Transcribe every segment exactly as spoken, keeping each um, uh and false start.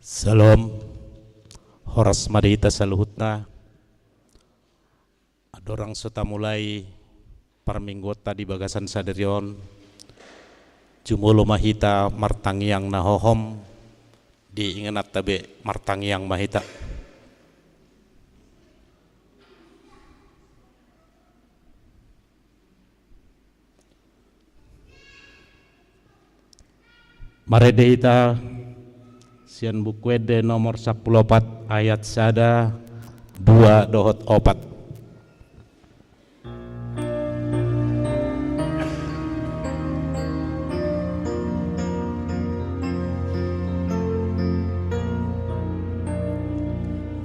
Syalom. Horas ma di hita saluhutna. Andorang so tamulai parmingguonta di bagasan sadari on, jumolo ma hita martangiang na hohom, di ingananta be martangiang ma hita. Marende hita sian Buku Ende nomor sampulu opat, ayat sada, dua dohot opat.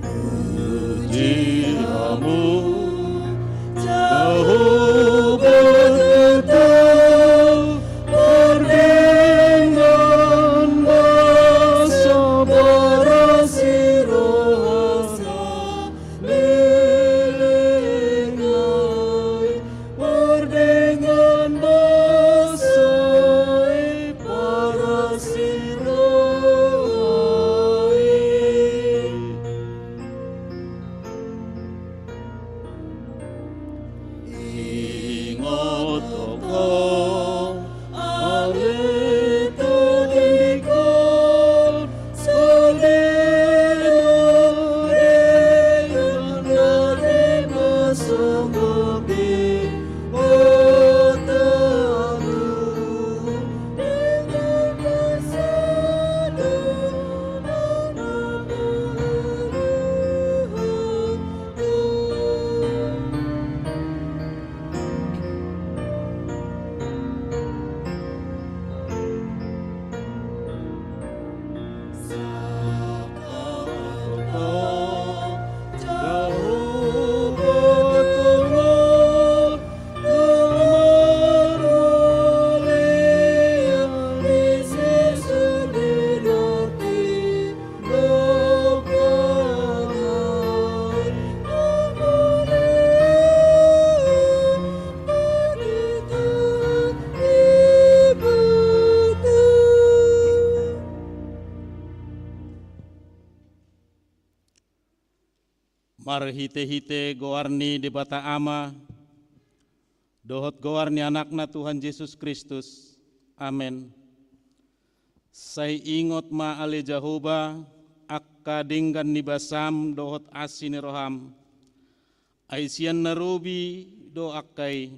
Puji Hamu, Jahowa Tuhan, pardenggan basa parasi roha na leleng nai, pardenggan basa i parasi roha i. Ingot ho, ale tingkos, sadena denggan na di basa nggopi, botamu denggan basa do na maluhon. Marhitehite goar ni Debata Ama, dohot goar ni Anakna Tuhan Jesus Kristus. Amen. Sai ingot ma ale Jahowa, angka denggan ni basam dohot asi ni roham, ai sian na robi do angka i,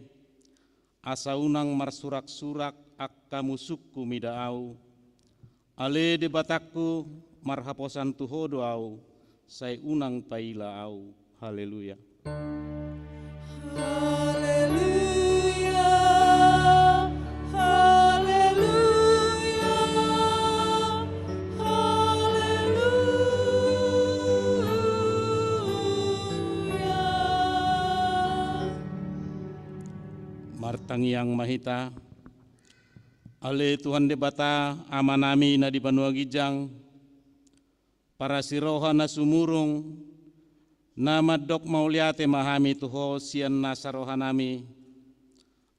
asa unang marsuraksurak angka musungku mida ahu. Ale Debatangku, marhaposan tu Ho do ahu, sai unang paila ahu. Haleluya. Haleluya, haleluya, haleluya. Martangiang ma hita. Ale Tuhan Debata, Amanami na di banua ginjang, parasi roha na sumurung, na mandok mauliate ma hami tu Ho sian nasa rohanami,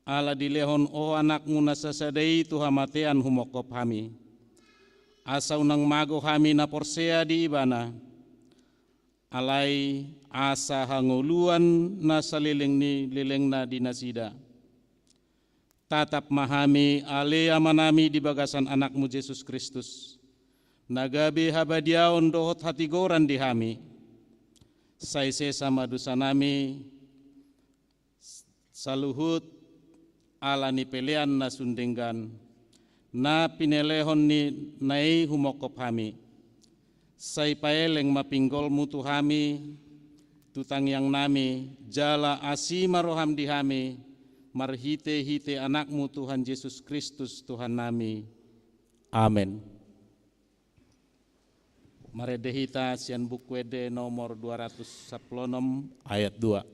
ala dilehon Ho Anakmu na sasada i tu hamatean humongkop hami. Asa unang mago hami na porsea di Ibana, alai asa hangoluan na saleleng ni lelengna di nasida. Tatap ma hami, ale Amanami, di bagasan Anakmu Jesus Kristus, na gabe habadiaon dohot hatigoran di hami. Sai sesa ma dosanami saluhut ala ni pelean na sun denggan, na pinelehon ni na i humongkop hami. Sai paeleng ma pinggolmu tu hami, tu tangiangnami, jala asi ma roham di hami, marhitehite Anakmu Tuhan Jesus Kristus Tuhannami. Amen. Marende hita sian Buku Ende nomor dua ratus sampulu onom, ayat dua.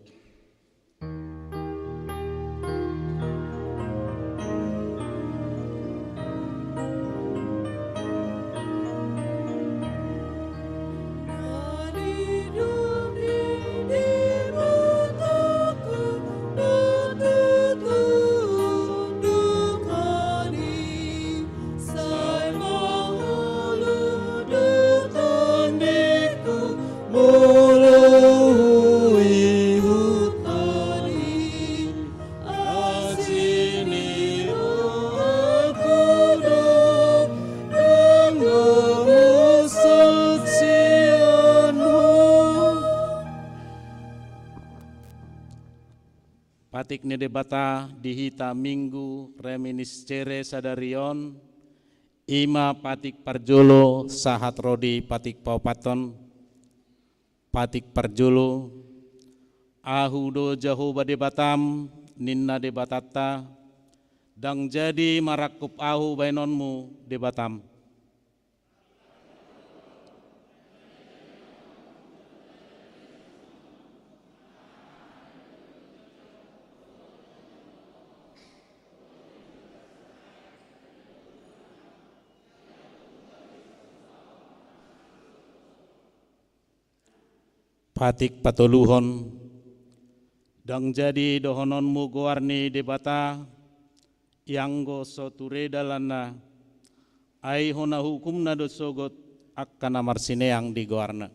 Patik ni Debata di hita Minggu Reminiscere sadari on, i ma patik parjolo sahat ro di patik paopathon. Patik parjolo, Ahu do Jahowa Debatam, ninna Debatanta, ndang jadi marangkup Ahu baenonmu Debatam. Patik patoluhon, ndang jadi dohononmu goar ni Debata, ianggo so ture dalanna, ai hona huhumna do sogot angka na marsineang di goarna.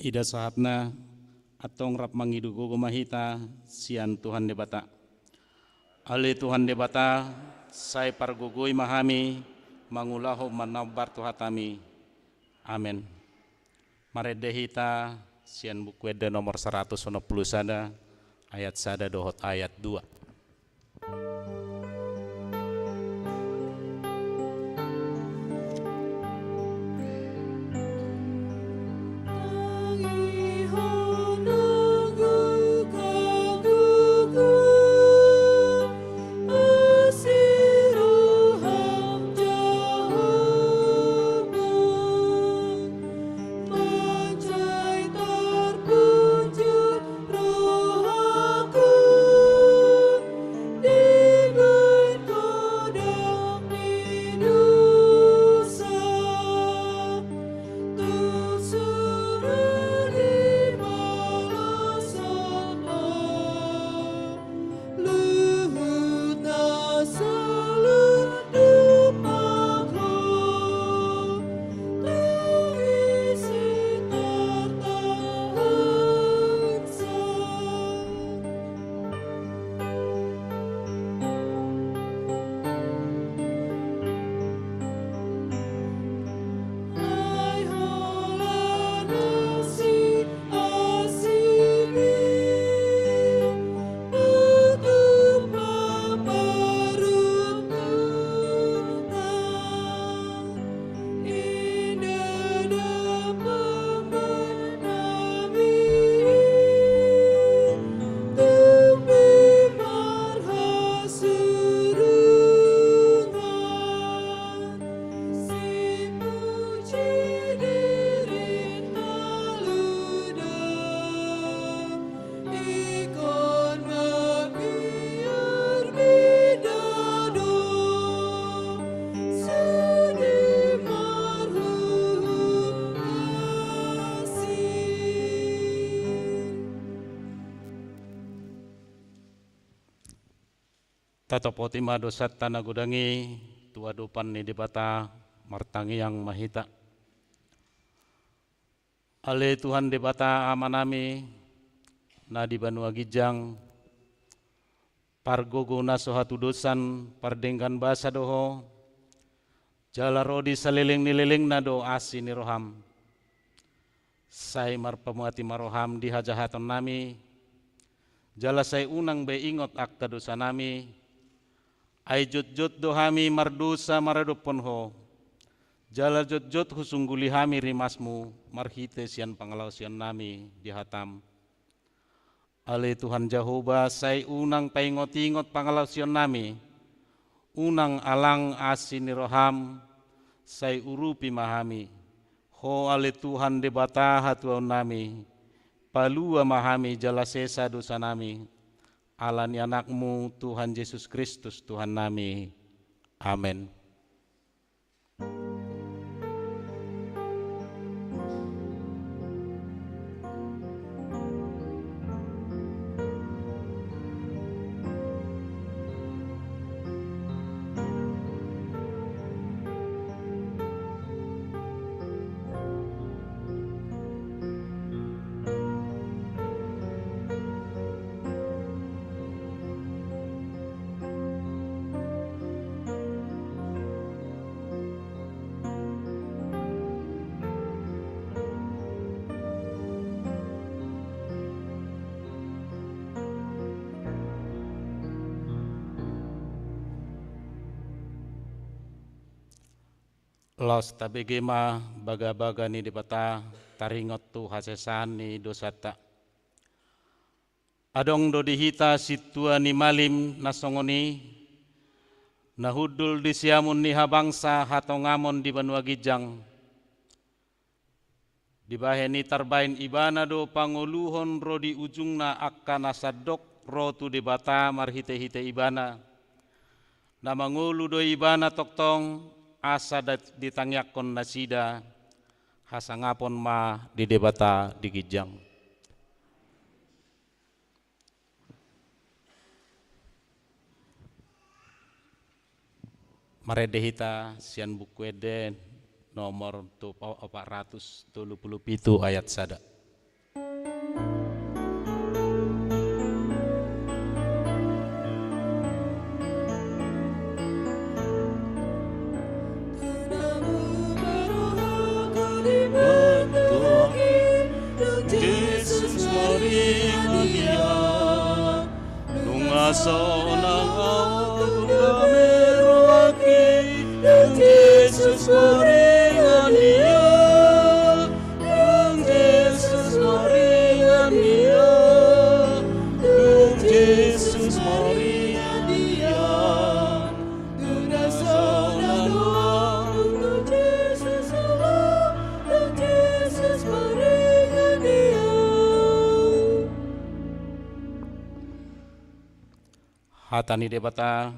Ida sahatna, antong rap mangido gogo ma hita sian Tuhan Debata. Ale Tuhan Debata, sai pargogoi ma hami mangulahon manombar tu hataMi. Amen. Marende hita sian Buku Ende nomor saratus onom pulu sada, ayat sada dohot ayat dua. Tatopoti ma dosanta na godang i tu adopan ni Debata, martangiang ma hita. Ale Tuhan Debata Amanami, na di banua ginjang, pargogo na so hatudosan, pardenggan basa do Ho, jala ro di saleleng ni lelengna do asi ni roham. Sai marpamuati ma roham di hajahatonnami, jala sai unang be ingot angka dosanami, ai jotjot do hami mardosa maradophon Ho, jala jotjot husungguli hami rimasmu marhite sian pangalaosionnami di hatam. Ale Tuhan Jahowa, sai unang paingotingot pangalaosionnami, unang alang asi ni roham, sai urupi ma hami, Ho ale Tuhan Debata hatuaonnami, palua ma hami jala sesa dosanami, ala ni Anakmu Tuhan Jesus Kristus Tuhannami. Amen. Laos tabege ma bagabaga ni Debata, taringot tu hasesaan ni dosanta. Adong do di hita sintua ni malim na songon i, na hundul di siamun ni habangsa hatongamon di banua ginjang. Dibahen i tarbaen ibana do pangoluhon ro di ujungna angka na sandok ro tu Debata marhitehite ibana. Na mangolu do ibana tongtong asa dat-, ditangiangkon nasida, hasangapon ma di Debata di ginjang. Marende hita sian Buku Ende nomor tu-, opat ratus tolu pulu pitu ayat sada. Jesus maringan ia. Nunga sonang ahu dame rohangki, dung Jesus maringan ia. Dung Jesus maringan ia. Dung Jesus maringan ia. Nunga sonang ahu dung Jesus, dung Jesus maringan ia. Hata ni Debata,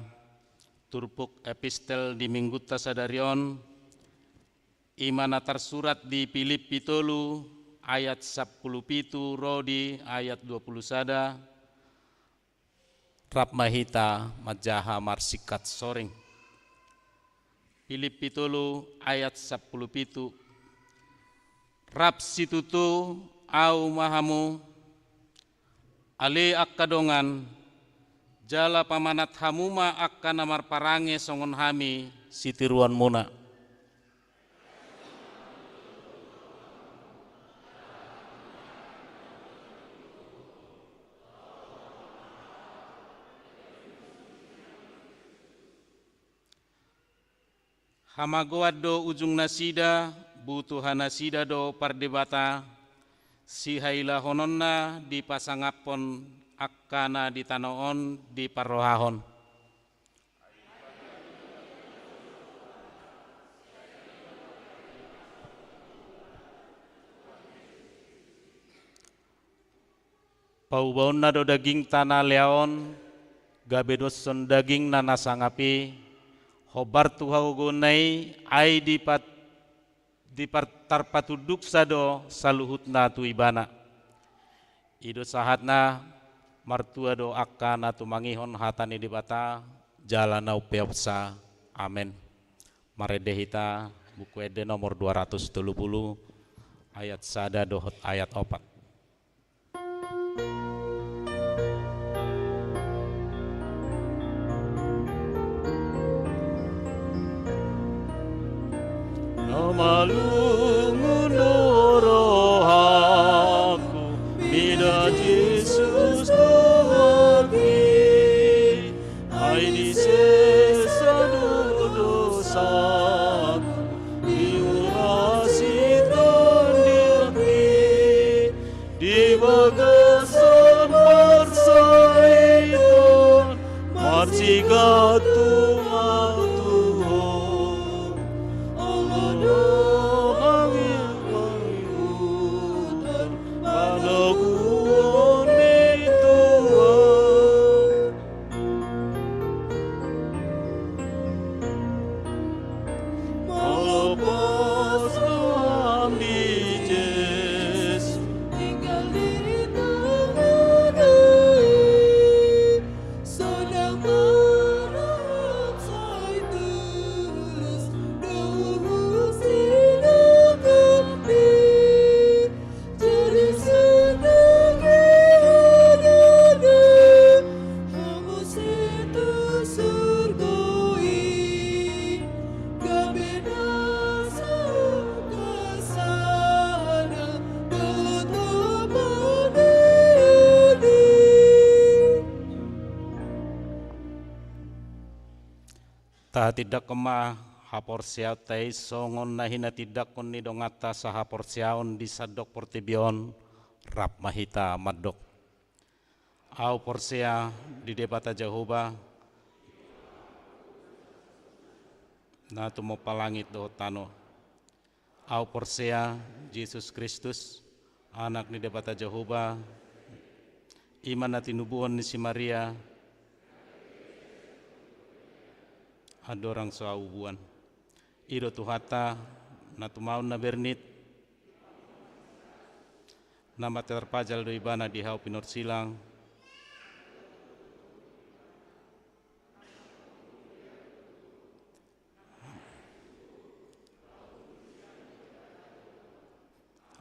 turpuk epistel di minggunta sadari on, i ma na tarsurat di Pilippi tolu ayat sampulu pitu ro di ayat dua pulu sada, rap ma hita manjaha marsingkat soring. Pilippi tolu ayat sampulu pitu. Rap situtu ahu ma hamu, ale angka dongan, jala pamanat hamu ma angka na marparange songon hami sitiruonmuna. Hamagoan do ujung nasida, butuha nasida do pardebata, sihailahononna dipasangaphon angka na di tano on diparrohahon. Paubaonna do dagingta na lea on, gabe doshon dagingna na sangap i, hombar tu hagogoonna i, ai dipat-, dipar-, tarpatunduksa do saluhutna tu ibana. I do sahatna, martua do angka na tumangihon hata ni Debata, jala na umpeopsa. Amen. Marende hita, Buku Ende nomor dua ratus tolu pulu, ayat sada dohot ayat opat. Na malungun do rohangku, mida Jesus Tuhanki. Ai disesa do dosaku, diurasi Tondianki, di bagasan parsahithon, marsigantung ahu tu Ho. Ala do hami Tatindanghon ma haporseaonta i songon na hinatindanghon ni donganta sahaporseaon di sandok portibi on. Rap ma hita mandok. Ahu porsea di Debata Jahowa, na tumompa langit dohot tano. Ahu porsea Jesus Kristus, Anak ni Debata Jahowa, i ma na tinubuhon ni si Maria, andorang so aubuan. I do Tuhanta, na tumaon na bernit, na mate tarpajal do Ibana di hau pinorsilang.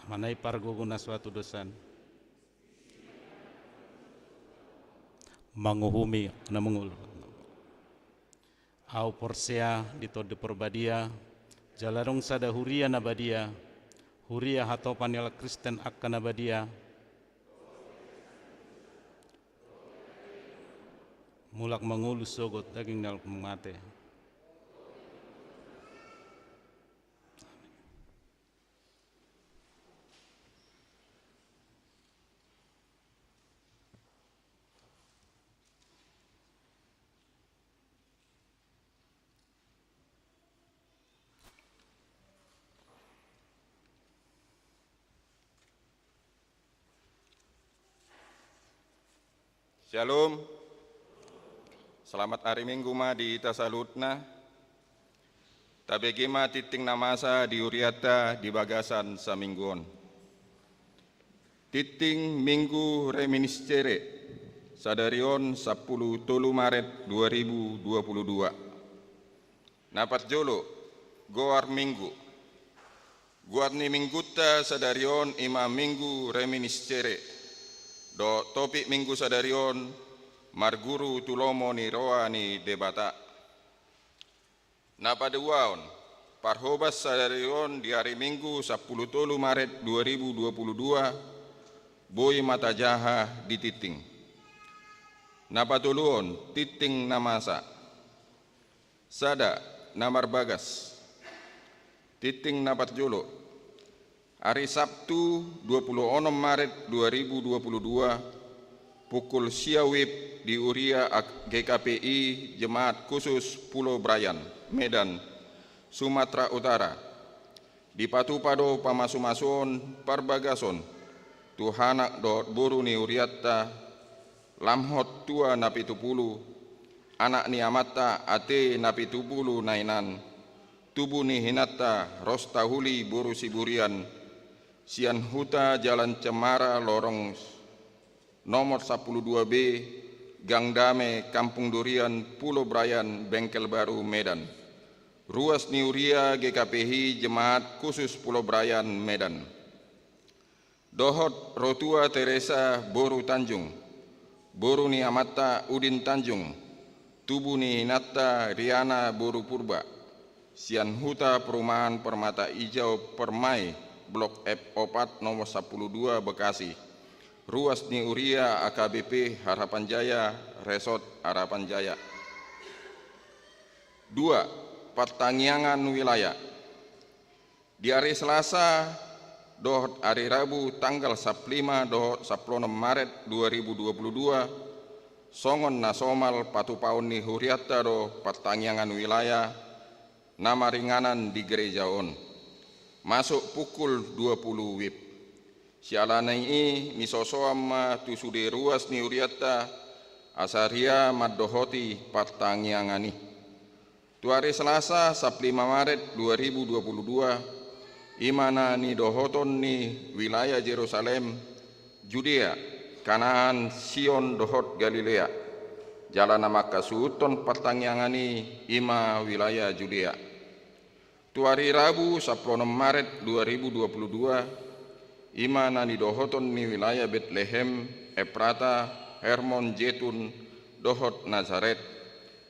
Amanai pargogo na suatu dosan. Manguhumi na mangul. Ahu porsea di Tondi Porbadia, jala adong sada huria na badia, huria hatopan ni halak Kristen angka na badia. Mulak mangolu sogot daging ni halak mate. Syalom. Selamat hari Minggu ma di hita saluhutna. Tabege ma tingting na masa di hurianta di bagasan saminggu on. Tingting Minggu Reminiscere, sadari on sampulu tolu Maret dua ribu dua puluh dua. Na parjolo, goar Minggu. Goar ni Minggunta sadari on i ma Minggu Reminiscere. Dohot topik Minggu sadari on, marguru tu lomo ni roha ni Debata. Na paduahon, parhobas sadari on di ari Minggu sampulu tolu Maret dua ribu dua puluh dua, boi ma tajaha di tingting. Na patoluhon, tingting na masa. Sada, na marbagas. Tingting na parjolo. Ari Sabtu, dua puluh onom Maret dua ribu dua puluh dua, pukul sia WIB di huria G K P I Jemaat Khusus Pulo Brayan, Medan, Sumatera Utara. Dipatupa do pamasumasuon parbagason tu anak dohot boru ni hurianta, Lamhot Tua Napitupulu, anak ni amanta Ate Napitupulu Nainan, tubu ni inanta Rostahuli boru Siburian, sian Huta Jalan Cemara lorong nomor sampulu dua B, Gang Dame, Kampung Durian, Pulo Brayan, Bengkel Baru, Medan. Ruas ni huria G K P I Jemaat Khusus Pulo Brayan, Medan. Dohot Rotua Teresa boru Tanjung, boru ni amanta Udin Tanjung, tubu ni inanta Riana boru Purba, sian Huta Perumahan Permata Hijau Permai, Blok F opat nomor sampulu dua Bekasi, ruas ni huria A K B P Harapan Jaya, Resort Harapan Jaya. Dua, partangiangan wilayah. Di ari Selasa dohot ari Rabu tanggal sampulu lima dohot sampulu onom Maret dua ribu dua puluh dua, songon na somal patupaon ni hurianta do partangiangan wilayah na maringanan di gereja on. Masuk pukul dua puluh WIB. Siala ni i nisosoan ma tu sude ruas ni hurianta, asa ria mandohoti partangiangan i. Tu ari Selasa sampulu lima Maret dua ribu dua puluh dua, i ma na nidohoton ni wilayah Jerusalem, Judea, Kanaan, Sion dohot Galilea. Jala na manghasuhuthon partangiangan i, i ma wilayah Judea. Tu ari Rabu sampulu onom Maret dua ribu dua puluh dua, i ma na nidohoton ni wilayah Betlehem, Efrata, Hermon, Jetun, dohot Nasaret.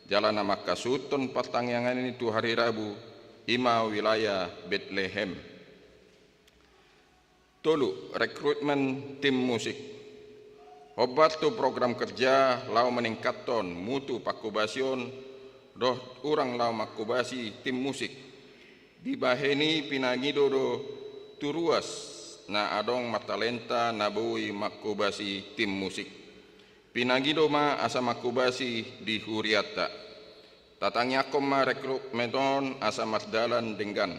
Jala na manghasuhuthon partangiangan i tu ari Rabu, i ma wilayah Betlehem. Tolu, rekrutmen tim musik. Hombar tu program kerja laho maningkathon mutu panghobasion dohot urang laho manghobasi tim musik. Dibahen i pinangido do tu ruas na adong martalenta na boi manghobasi tim musik. Pinangido ma asa manghobasi di hurianta. Tatangiangkon ma rekrutmen on asa mardalan denggan.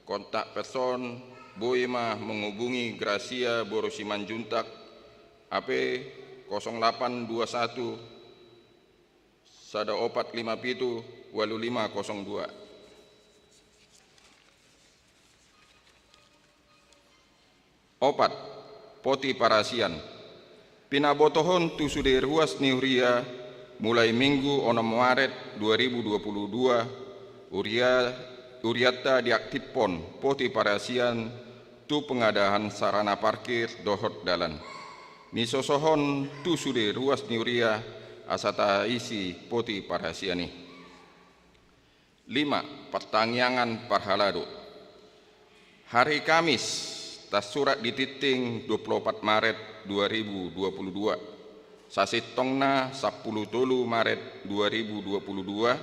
Kontak person boi ma menghubungi Gracia boru Simanjuntak, H P kosong delapan dua satu sada opat lima pitu walu lima kosong dua. Opat, poti parasian. Pinabotohon tu sude ruas ni huria, mulai Minggu onom Maret dua ribu dua puluh dua, huria, hurianta diaktifhon poti parasian tu pengadaan sarana parkir dohot dalan. Nisosohon tu sude ruas ni huria asa taisi poti parasian i. Lima, partangiangan parhalado. Hari Kamis, tarsurat di tingting dua puluh opat Maret dua ribu dua puluh dua, sasintongna sampulu tolu Maret dua ribu dua puluh dua,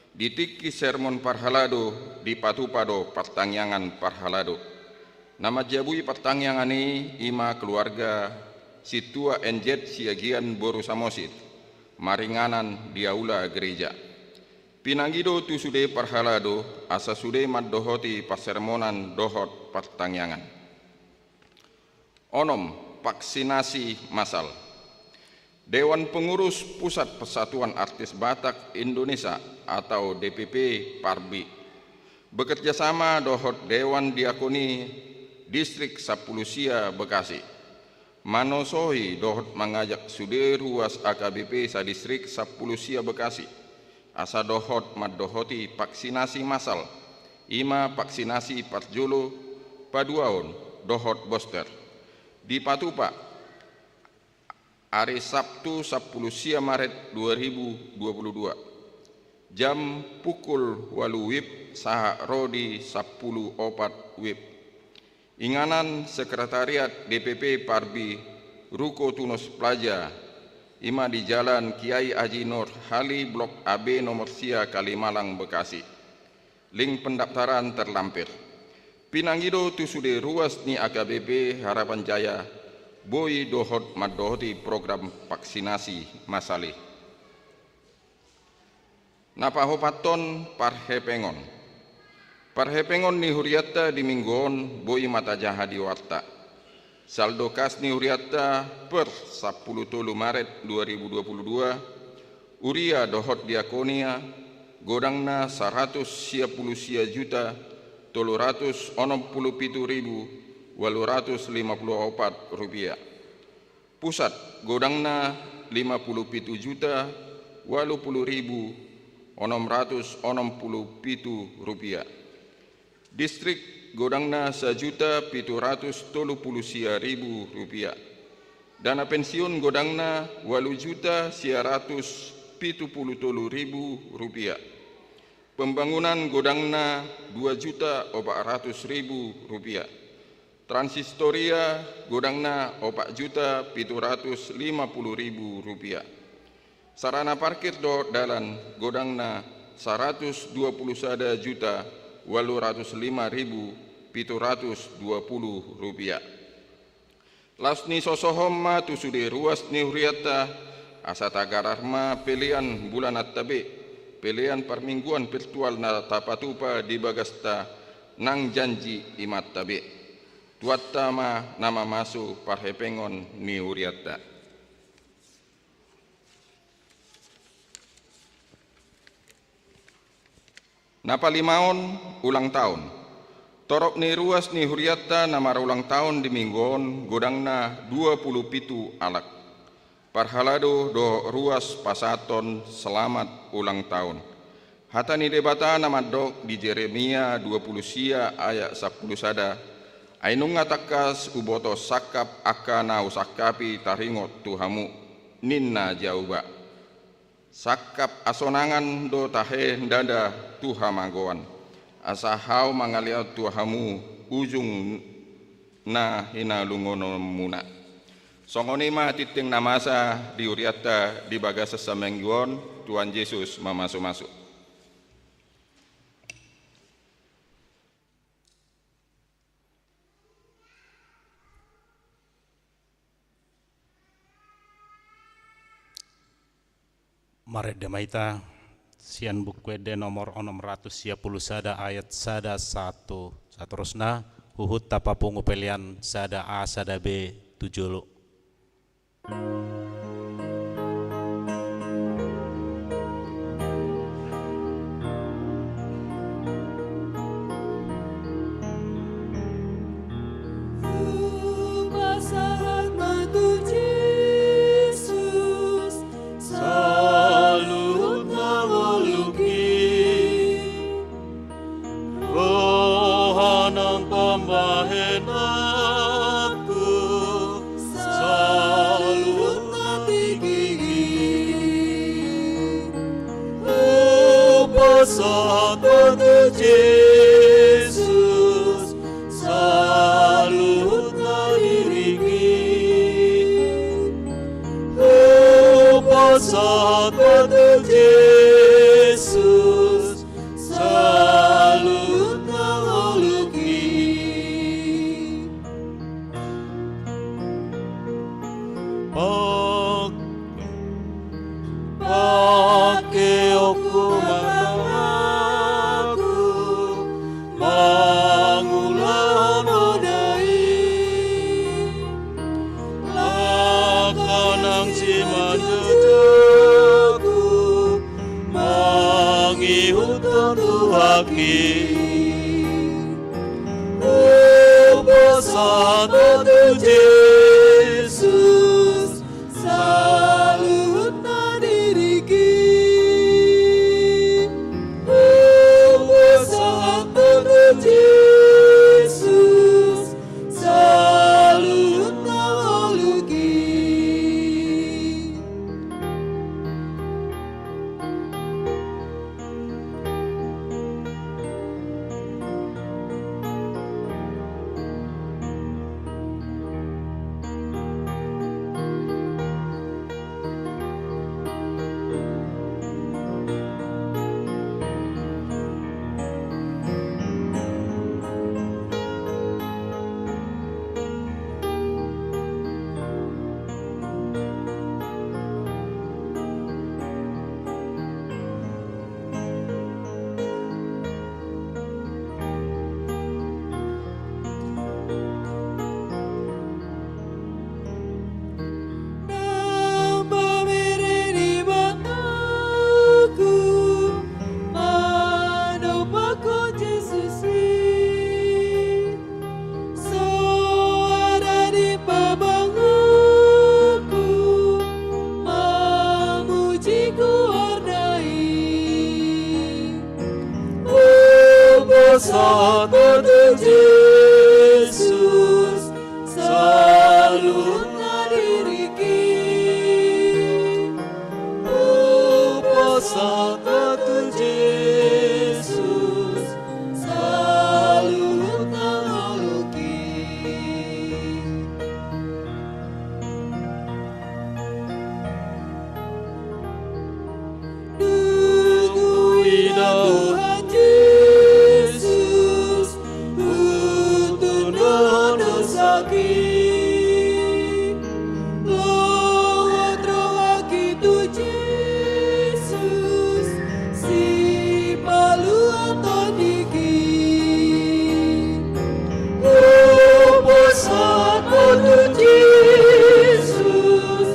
di tingki sermon parhalado dipatupa do partangiangan parhalado. Na manjabui partangiangan i ima keluarga Sintua N Z Siagian boru Samosir, maringanan di aula gereja. Pinangido tu sude parhalado asa sude mandohoti parsermonan dohot partangiangan. Onom, vaksinasi massal. Dewan Pengurus Pusat Persatuan Artis Batak Indonesia atau D P P Parbi bekerja sama dohot Dewan Diakoni Distrik Sampulu Sia Bekasi manosohi dohot mangajak sude ruas A K B P sadistrik Sampulu Sia Bekasi asa dohot mandohoti vaksinasi massal, ima vaksinasi parjolo, paduahon dohot booster. Dipatupa ari Sabtu sampulu sia Maret dua ribu dua puluh dua, jam pukul walu WIB sahat ro di sampulu opat WIB. Inganan Sekretariat D P P Parbi, Ruko Tunos Plaza, ima di Jalan Kiai Haji Nur Hali, Blok A B nomor sia, Kalimalang, Bekasi. Link pendaftaran terlampir. Pinangido tu sude ruas ni A K B P Harapan Jaya boi dohot mandohoti program vaksinasi massal i. Na pahopathon, parhepengon. Parhepengon ni hurianta di Minggu on boi ma tajaha di warta. Saldo kas ni hurianta per sampulu tolu Maret dua ribu dua puluh dua, huria dohot diakonia, godangna saratus sia pulu sia juta tolu ratus onom pulu pitu ribu walu ratus lima pulu opat rupiah. Pusat, godangna lima pulu pitu juta walu pulu ribu onom ratus onom pulu pitu rupiah. Distrik, godangna sajuta pitu ratus tolu pulu sia ribu rupiah. Dana pensiun, godangna walu juta sia ratus pitu pulu tolu ribu rupiah. Pembangunan, godangna dua juta opat ratus ribu rupiah. Transistoria, godangna opat juta pitu ratus lima pulu ribu rupiah. Sarana parkir dohot dalan, godangna saratus dua pulu sada juta walu ratus lima ribu pitu ratus dua pulu rupiah. Laos nisosohon ma tu sude ruas ni hurianta, asa tagarar ma pelean bulan Antabe, pelean parmingguan virtual na tapatupa di bagasta nang janji i ma Antabe. Tuhanta ma na mamasu parhepengon ni hurianta. Na palimaon, ulang tahun. Torop ni ruas ni hurianta na marulang tahun di Minggu on godangna dua pulu pitu halak. Parhalado dohot ruas pasahathon selamat ulang tahun. Hata ni Debata na mandok di Jeremia dua pulu sia ayat sampulu sada, "Ai nunga tangkas huboto sangkap angka na husangkapi taringot tu hamu," ninna Jahowa. Sangkap hasonangan do tahe ndada tu hamagoan, asa hau mangalehon tu hamu ujung na hinalungunonmuna. Songon i ma tingting na masa di hurianta di bagasan saminggu on. Tuhan Jesus mamasu-masu. Marende ma hita sian Buku Ende nomor onom ratus sia pulu sada, ayat sada sahat tu saterusna, huhut tapapungu pelean sada A sada B tu jolo. Hupasahat ma tu Jesus saluhut na ngolungki. Roha nang pambahenanku saluhut na tingki i. Hupasahat ma tu Jesus saluhut na diringki. Hupasahat ma tu Jesus saluhut na ngolungki. Pak-, pangkeonku ma tanganku mangulahon Ho da i. Langka nang simanjujungku mangihuthon Tuhanki. Hupasahat ma tu Jesus saluhut na diringki. Hupasahat ma tu Jesus saluhut na ngolungki. Nang pamere ni mataku mandompakhon Jesus i. Soara ni pabangunku mamuji goarna i. Hupasahat ma tu Jesus saluhut na diringki. Hupasahat ma tu Jesus saluhut na ngolungki. Dung huida Tuhan Jesus, hutunduhon do saki. Lohot rohangki tu Jesus, sipalua tondingki. Hupasahat ma tu Jesus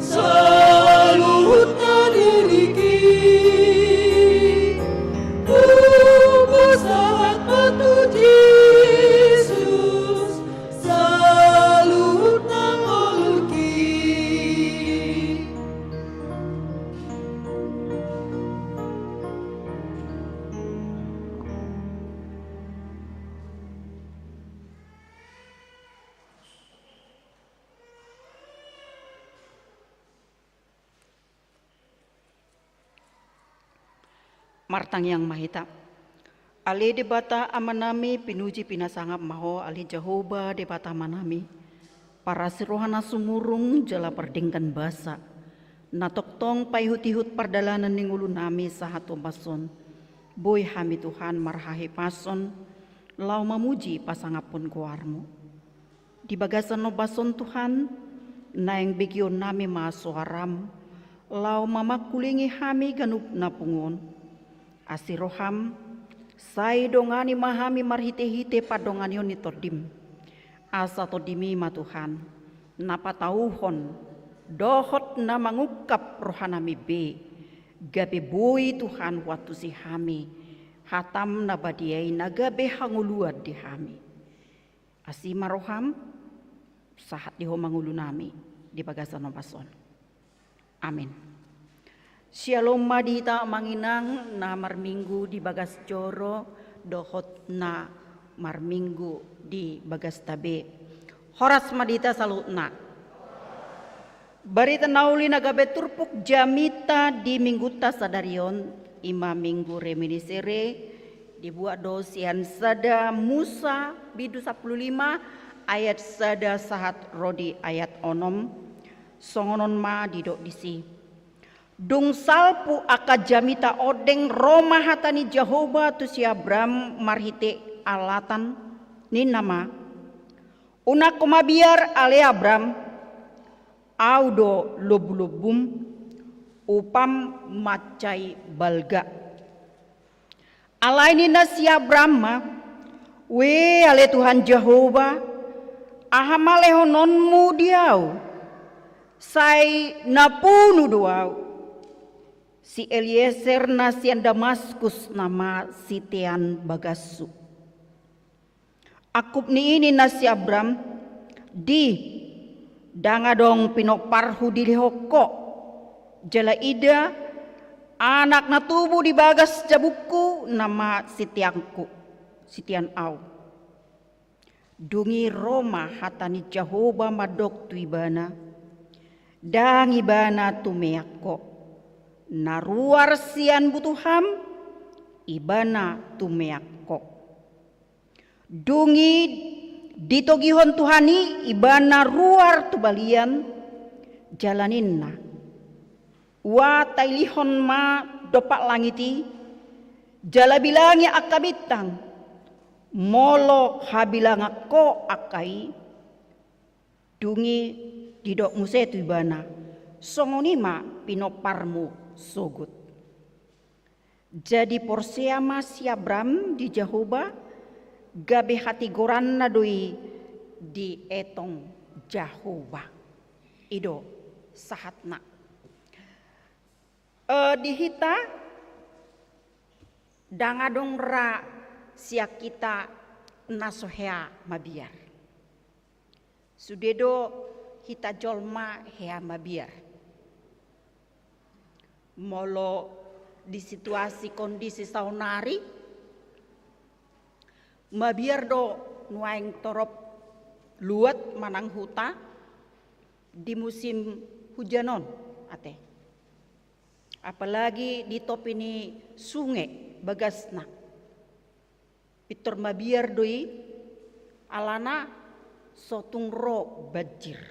saluhut na diringki. Hupasahat ma tu Jesus saluhut na ngolungki. Martangiang ma hita. Ale Debata Amanami, pinuji pinasangap ma Ho, ale Jahowa Debata Amanami. Parasi roha na sumurung jala pardenggan basa, na tongtong paihut-ihut pardalanan ni ngolunami sahat tu ombas on. Boi hami Tuhan marhahipason, laho mamuji pasangaphon goarMu. Di bagasan ombas on Tuhan, naeng begeonnami ma soarM, laho mamangkulingi hami ganup na pungu on. Asi rohaM, sai dongani ma hami marhite-hite pandonganion ni TondiM. Asa TondiMi ma Tuhan, na patauhon, dohot na mangungkap rohanami be, gabe boi Tuhan huantusi hami, hataM na badia i na gabe hangoluan di hami. Asi ma rohaM, sahat di Ho ma ngolunami, di bagasan ombas on. Amin. Syalom ma di hita amang inang na marminggu di bagas joro, dohot na marminggu di bagasta be. Horas ma di hita saluhutna. Barita na uli na gabe turpuk jamita di minggunta sadari on, i ma minggu reminiscere, dibuat do sian sada Musa bindu sampulu lima ayat sada sahat ro di ayat onom. Songon on ma didok disi. Dung salpu angka jamita ondeng, ro ma hata ni Jahowa tu si Abram marhite alatan, ninna ma: Unang ho mabiar ale Abram, Ahu do lombu-lombum, upam mansai balga. Alai ninna si Abram ma: Ue ale Tuhan Jahowa, aha ma lehononmu di ahu? Sai na punu do ahu. Si Elieser na sian Damaskus nama sitean bagashu. Angkup ni i ninna si Abram: Di, ndang adong pinomparhu dilehon ho. Jala ida, anak na tubu di bagas jabungku nama siteanku, sitean ahu. Dung i ro ma hata ni Jahowa mandok tu ibana: Ndang ibana tumeak ho. Na ruar sian butuham, ibana tumeak ho. Dung i ditogihon Tuhan i ibana ruar tu balian, jala ninna: Ua tailihon ma dompak langit i, jala bilangi angka bintang, molo habilangan ho angka i. Dung i didok muse tu ibana: Songon i ma pinomparmu sogot. Jadi porsea ma si Abram di Jahowa, gabe hatigoranna do i dietong Jahowa. I do sahatna. Eh, di hita ndang adong ra sian hita na so hea mabiar. Sude do hita jolma hea mabiar. Molo di situasi kondisi saonari, mabiar do nuaeng torop luat manang huta di musim hujan on ate. Apalagi di topi ni sunge bagasna. Pintor mabiar do i, alana so tung ro banjir.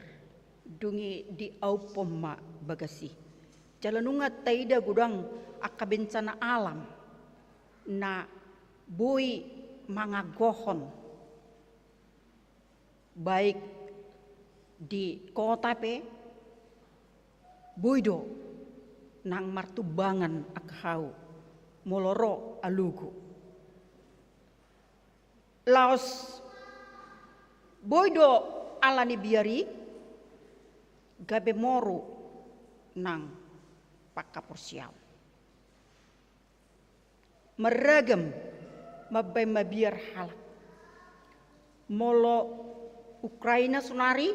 Dung i diauphon ma bagas i. Jala nunga taida godang angka bencana alam na boi mangagohon, baik di kota pe, boi do nang martumbangan angka hau molo ro alogo. Laos boi do ala ni biar i gabe moru nang panghaporseaon. Marragam mambaen mabiar halak. Molo Ukraina sonari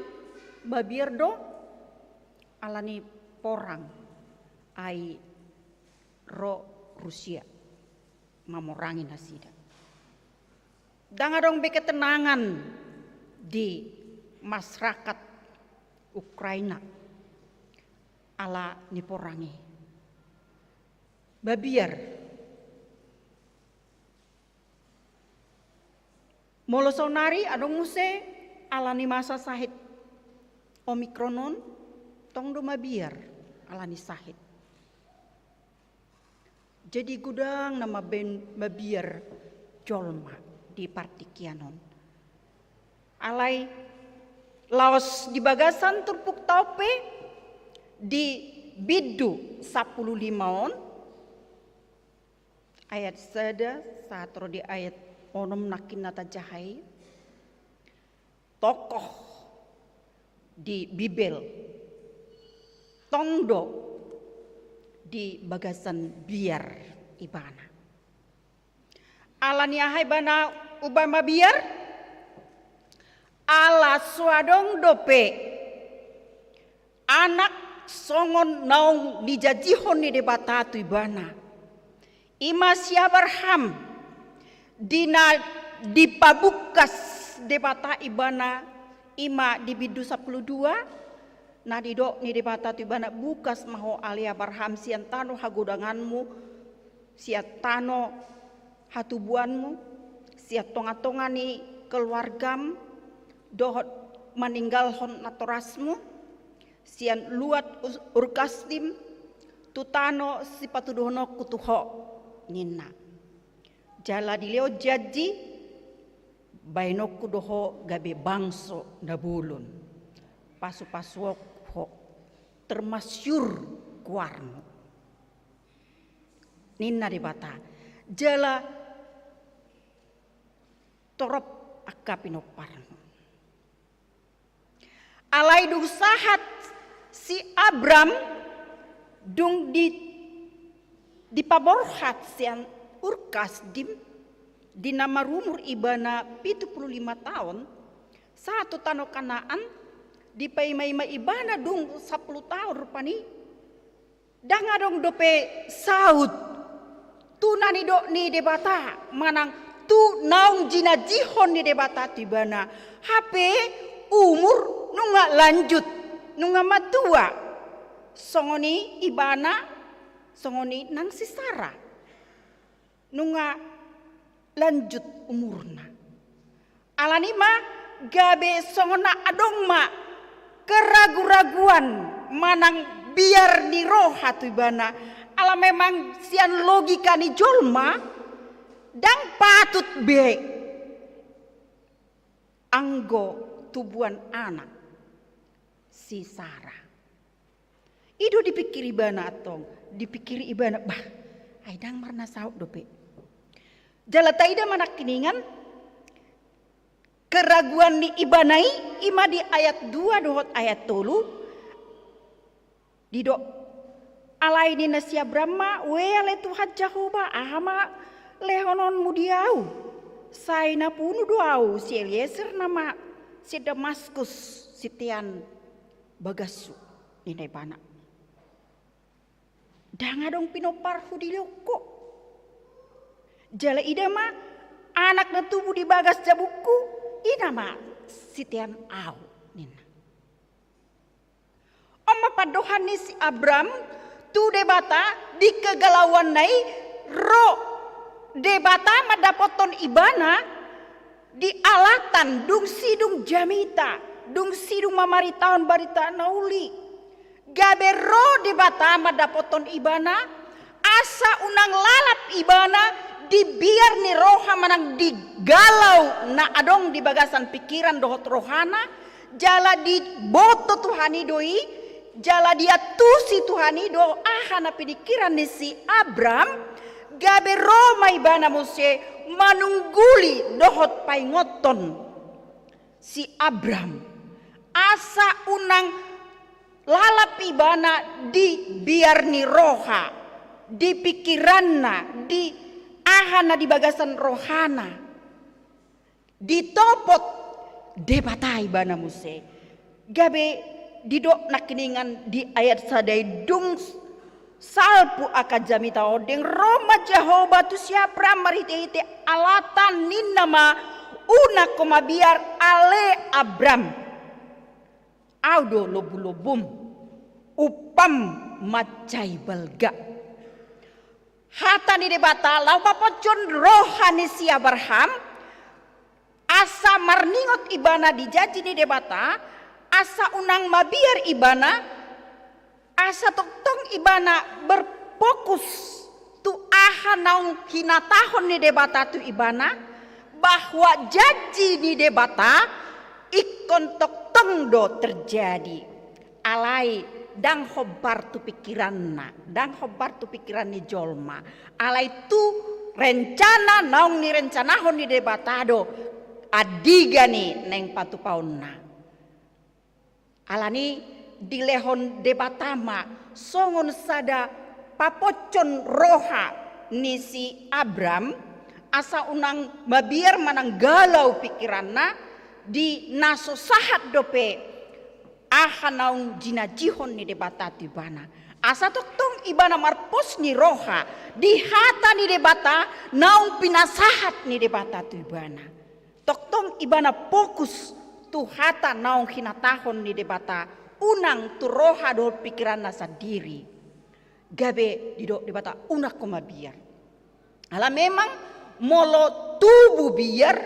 mabiar do ala ni porang, ai ro Rusia mamorangi nasida. Ndang adong be ketenangan di masyarakat Ukraina ala ni porang i. Mabiar. Molo sonari adong muse ala ni masa sahit Omikron on tong do mabiar ala ni sahit. Jadi godang na mabaen mabiar jolma di partingkian on. Alai laos di bagasan turpukta on pe di bindu sampulu lima on, ayat sada sahat ro di ayat onom nangkin na tajaha i, tokoh di Bibel tong do di bagasan biar ibana. Ala ni aha ibana umbaen mabiar? Ala so adong dope anak songon naung nijanjihon ni Debata tu ibana. I ma si Abraham, di na dipabungkas Debata ibana, i ma di bindu sampulu dua, na didok ni Debata tu ibana, bungkas ma ho ale Abraham sian tano hagodanganmu, sian tano hatubuanmu, sian tongatonga ni keluargam, dohot maninggalhon natorasmu, sian luat Ur-, Ur Kasdim, tu tano sipatuduhononku tu ho, ninna. Jala dilehon janji, baenonku do ho gabe bangso na bolon, pasupasuonku ho, termasyhur goarmu, ninna Debata. Jala torop angka pinomparmu. Alai dung sahat si Abram, dung di, dipaborhat sian Ur Kasdim, di na marumur ibana pitu pulu lima taon, sahat tu tano Kanaan, dipaimaima ibana dung sampulu taon rupani, ndang adong dope saut tu na nidok ni Debata manang tu naung jinajihon ni Debata tu ibana. Hape umur nunga lanjut, nunga matua. Songon i ibana, songon i nang si Sara. Nunga lanjut umurna. Ala ni i ma gabe songon na adong ma keraguraguan manang biar ni roha tu ibana. Ala memang sian logika ni jolma, ndang patut be anggo tubuan anak si Sara. I do dipikir ibana antong, dipikir ibana, bah, ai ndang marnasaut dope. Jala taida ma nangkiningan keraguan ni ibana i, i ma di ayat dua dohot ayat tolu, didok, alai ninna si Abram ma, ue ale Tuhan Jahowa, aha ma lehononmu di ahu? Sai napunu do ahu si Elieser na ma si Damaskus, sitean bagashu, ninna ibana. Ndang adong pinomparhu dilehon ho. Jala ida ma anak na tubu di bagas jabungku, i nama sitean ahu, ninna. On ma pandohan ni si Abram tu Debata di kegalauanna i, ro Debata mandapothon ibana di alatan dung sidung jamita, dung sidung mamaritahon barita na uli. Gabe ro Debata mandapothon ibana, asa unang lalap ibana di biar ni roha manang di galau na adong di bagasan pikiran dohot rohana, jala diboto Tuhan i do i, jala diantusi Tuhan i do aha na pinikiran ni si Abram, gabe ro ma ibana muse manungguli dohot paingothon si Abram, asa unang lalap ibana di biar ni roha, di pikiranna, di aha na di bagasan rohana. Ditopot Debata ibana muse. Gabe didok nangkiningan di ayat sada i, dung salpu angka jamita ondeng, ro ma Jahowa tu si Abram marhitehite alatan, ninna ma, unang ho mabiar ale Abram. Ahu do lombulombum, umpam mansai balga. Hata ni Debata laho maponjon roha ni si Abraham, asa marningot ibana di janji ni Debata, Asa unang mabiar ibana, asa tongtong ibana berfokus tu aha naung hinatahon ni Debata tu ibana, bahwa janji ni Debata ingkon tongtong do terjadi. Alai ndang hombar tu pikiranna, ndang hombar tu pikiran ni jolma. Alai tu rencana naung nirencanahon ni Debata do andigan i naeng patupaonna. Alani dilehon Debata ma songon sada paposhon roha ni si Abram, asa unang mabiar manang galau pikiranna di na so sahat dope aha naung jinajihon ni Debata tu ibana. Asa tongtong ibana marpos ni roha di hata ni Debata naung pinasahat ni Debata tu ibana. Tongtong ibana fokus tu hata naung hinatahon ni Debata, unang tu roha dohot pikiranna sandiri. Gabe didok Debata, unang ho mabiar. Ala memang molo tubu biar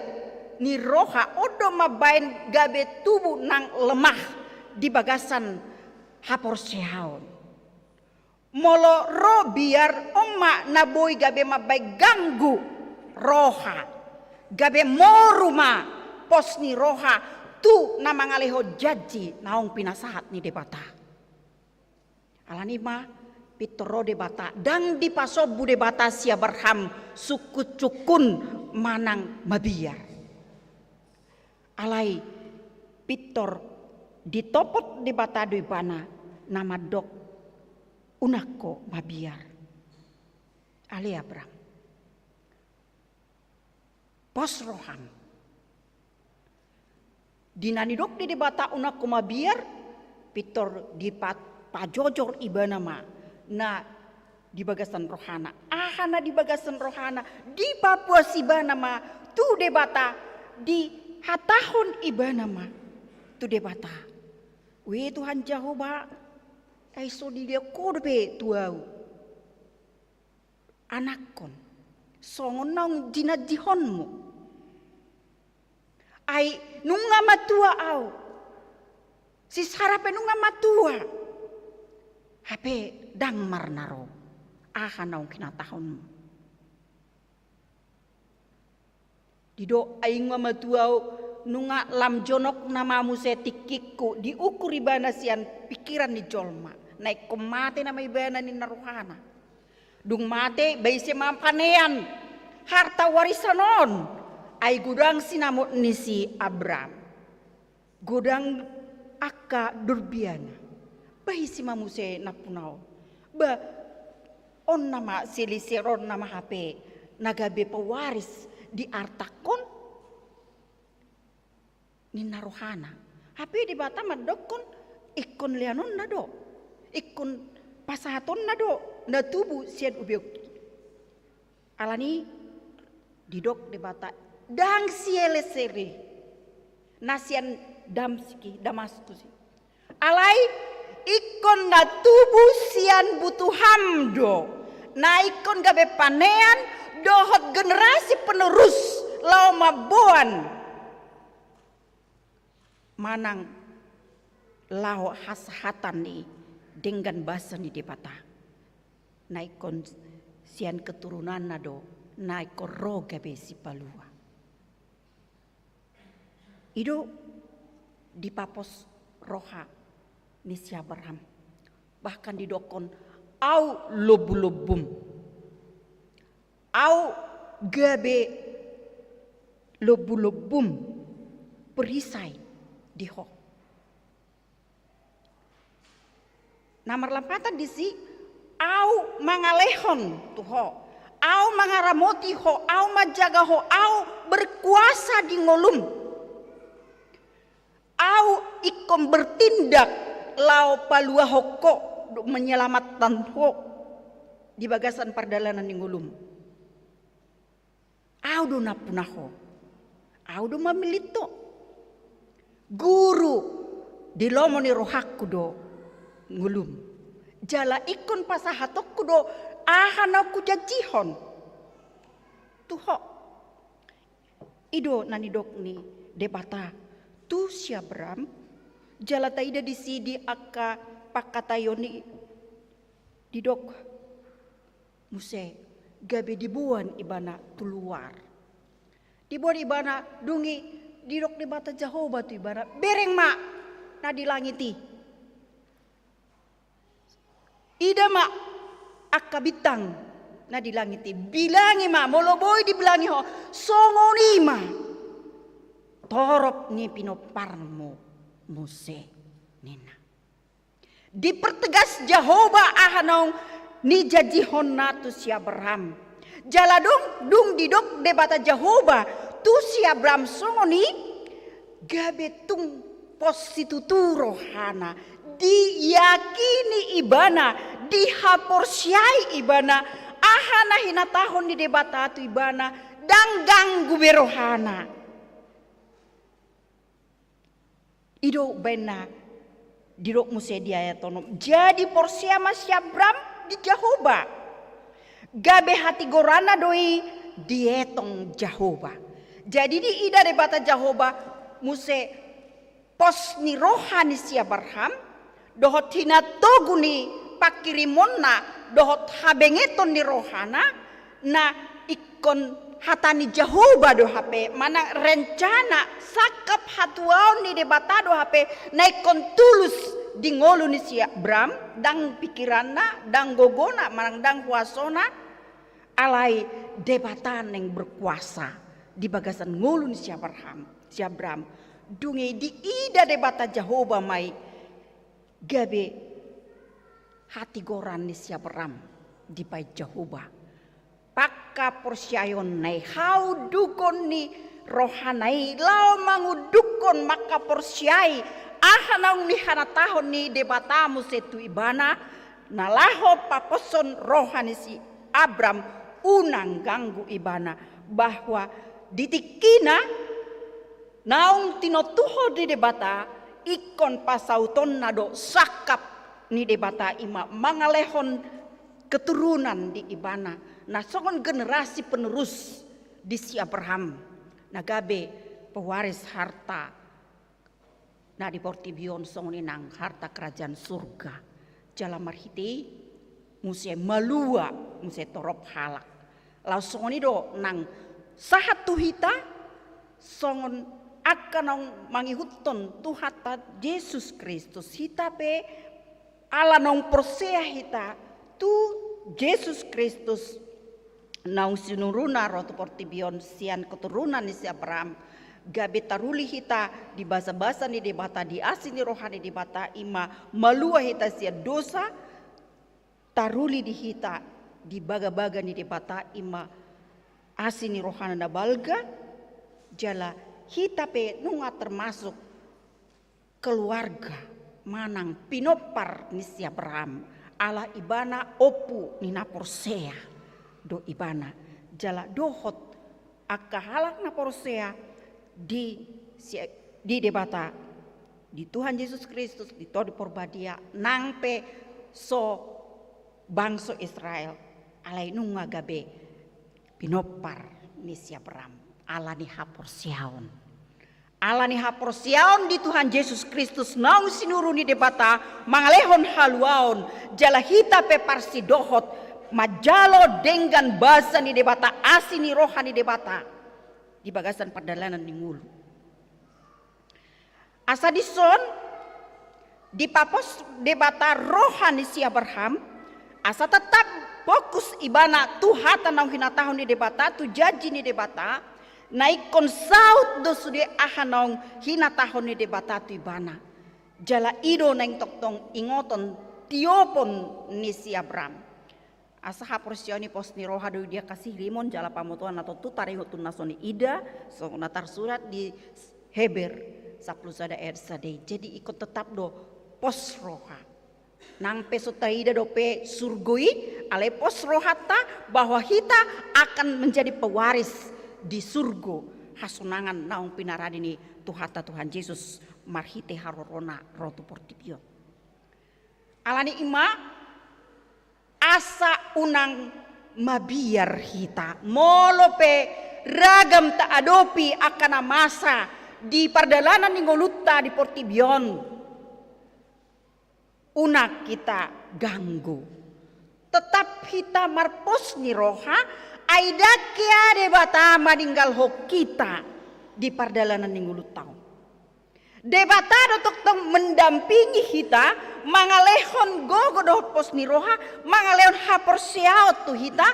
ni roha, on do mambaen gabe tubu nang lemah di bagasan haporseaon. Molo ro biar, on ma na boi gabe mambaen ganggu roha, gabe moru ma pos ni roha tu na mangalehon janji naung pinasahat ni Debata. Alani ma pintor ro Debata, ndang dipasombu Debata si Abraham sungkunsungkun manang mabiar. Alai pintor ditopot Debata do ibana na mandok, unang ho mabiar. Ale Abram, pos roham. Di na nidok ni Debata unang ho mabiar, pintor dipajojor ibana ma na di bagasan rohana. Aha na di bagasan rohana, dipapuas ibana ma tu Debata, dihatahon ibana ma tu Debata, ue Tuhan Jahowa, ai so dilehon ho dope tu ahu anakkon songon naung jinajihonmu. Ai nunga matua ahu, si Sara pe nunga matua, hape ndang marnaro aha naung hinatahonmu. Didok, ai nunga matua ahu, nunga lam jonok nama muse tingkingku, diukur ibana sian pikiran ni jolma. Na ingkon mate nama ibana ninna rohana. Dung mate, ba ise ma panean harta warisan on? Ai godang sinamot ni si Abram, godang angka durbiana. Ba ise ma muse nampuna on? Ba on nama sileser on nama hape na gabe pewaris di artangkon, ninna rohana. Hape Debata mandokkon, ingkon leanonna do, ingkon pasahatonna do na tubu sian ubeonki. Alani didok Debata, ndang sileser i na sian Damsik i, Damaskus i. Alai ingkon na tubu sian butuham do, na ingkon gabe panean dohot generasi penerus laho mamboan manang laho hasahatan ni denggan basa ni Debata. Na ingkon sian keturunanna do na ingkon ro gabe sipalua. I do dipapos roha ni si Abraham. Bahkan didokkon, ahu lombulombum. Ahu gabe lombulombum perisai di ho. Na marlampatan disi, ahu mangalehon tu ho, ahu mangaramoti ho, ahu manjaga ho, ahu berkuasa di ngolum. Ahu ingkon bertindak laho paluahon ho, menyelamatkan ho di bagasan pardalanan ni ngolum. Ahu do nampuna ho. Ahu do mamillit ho. Guru di lomo ni rohangku do ngolum. Jala ingkon pasahatonku do aha na hujanjihon tu ho. I do na nidok ni Debata tu si Abraham, Jala taida disi di angka pangkataion i didok muse gabe diboan ibana tu luar. Diboan ibana, dung i didok Debata Jahowa tu ibana, bereng ma na di langit i. Ida ma angka bintang na di langit i, bilangi ma, molo boi dibilangi ho, songon i ma torop ni pinomparmu muse, ninna. Dipertegas Jahowa aha naung nijanjihonna tu si Abraham. Jala dung, dung didok Debata Jahowa tu si Abraham songon i, gabe tung pos situtu rohana, diyakini ibana, dihaporseai ibana, aha na hinatahon ni Debata tu ibana, ndang ganggu be rohana. I do baen na didok muse di ayat onom. Jadi porsea ma si Abram di Jahowa. Gabe hatigoranna do i dietong Jahowa. Jadi diida Debata Jahowa muse pos ni roha ni si Abraham, dohot hinatogu ni pangkirimonna, dohot habengeton ni rohana, na ingkon hata ni Jahowa do hape, manang rencana sangkap hatuaon ni Debata do hape, na ingkon tulus di ngolu ni si Abram, ndang pingkiranna, ndang gogona, manang ndang huasona, alai Debata naeng berkuasa di bagasan ngolu ni si Abraham, si Abram. Dung i diida Debata Jahowa ma i gabe hatigoran ni si Abram dibaen Jahowa. Pangkaporseaionna i, haunduhon ni rohana i, laho mangunduhon, mangkaporseai aha naung nihanatahon ni Debata muse tu ibana, na laho paposhon roha ni si Abram unang ganggu ibana, bahwa di tingkina naung tinontuhon ni Debata, ingkon pasautonna do sangkap ni Debata, i ma mangalehon keturunan di ibana, na songon generasi penerus di si Abraham, na gabe pewaris harta na di portibi on, songon i nang harta kerajaan surga. Jala marhite i muse malua muse torop halak. Laos songon i do nang sahat tu hita, songon angka naung mangihuthon Tuhanta Jesus Kristus, hita pe ala naung porsea hita tu Jesus Kristus naung sinuruna ro tu portibi on sian keturunan ni si Abraham, gabe taruli hita di basabasa ni Debata, di asi ni roha ni Debata, i ma malua hita sian dosa, taruli di hita di bagabaga ni Debata, i ma asi ni rohana na balga, jala hita pe nunga termasuk keluarga manang pinompar ni si Abraham, ala ibana ompu ni na porsea do ibana, jala dohot angka halak na porsea di si-, di Debata, di Tuhan Jesus Kristus, di Tondi Porbadia, nang pe so bangso Israel, alai nunga gabe pinompar ni si Abraham, ala ni haporseaon. Ala ni haporseaon di Tuhan Jesus Kristus naung sinuru ni Debata mangalehon haluaon, jala hita pe parsidohot manjalo denggan basa ni Debata, asi ni roha ni Debata di bagasan pardalanan ni ngolu. Asa dison dipapos Debata roha ni si Abraham, asa tetap fokus ibana tu hata naung hinatahon ni Debata, tu janji ni Debata, na ingkon saut do sude aha naung hinatahon ni Debata tu ibana. Jala i do naeng tongtong ingoton, tiopon ni si Abraham. Asa haporseaon i pos ni roha do i di angka siririmon jala pamotoan na tontu taringot tu na so niida, songon na tarsurat di Heber sampulu sada ayat sada i. Jadi ingkon tetap do pos roha. Nang pe so taida dope surgo i, alai pos rohanta bahwa hita akan menjadi pewaris di surgo, hasonangan naung pinarade ni Tuhanta Tuhan Jesus marhite harorona ro tu portibi on. Alani i ma, asa unang mabiar hita, molo pe ragam taadopi angka na masa di pardalanan ni ngolunta di portibi on. Unang hita ganggu. Tetap hita marpos ni roha, ai ndang hea Debata maninggalhon hita di pardalanan ni ngolunta on. Debata do tongtong mendampingi hita, mangalehon gogo dohot pos ni roha, mangalehon haporseaon tu hita,